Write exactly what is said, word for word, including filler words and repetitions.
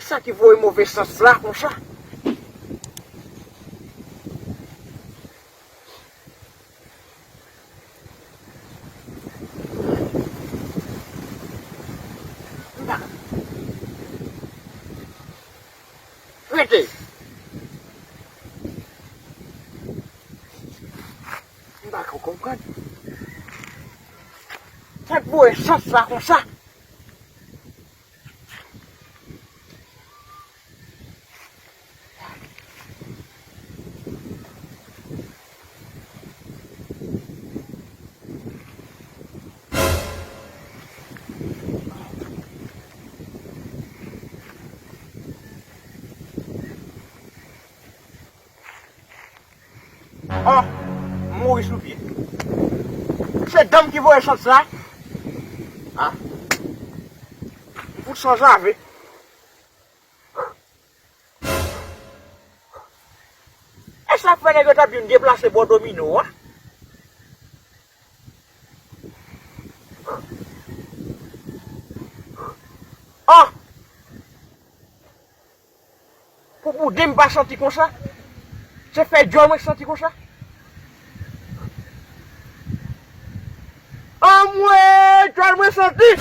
Sa ki voye move sans la konsa? Rete! M pa ka konprann. Sa k voye sans la konsa? Oh, m mouri sou pye. Se dan m ki voye sant sa? Ah. M fout sanzave. E sa k fè nèg yo t ap vin deplase bò domino a? Oh! Pou boude m pa santi konsa. Se fè djòl mwen santi konsa. Anmwe, djòl mwen santi.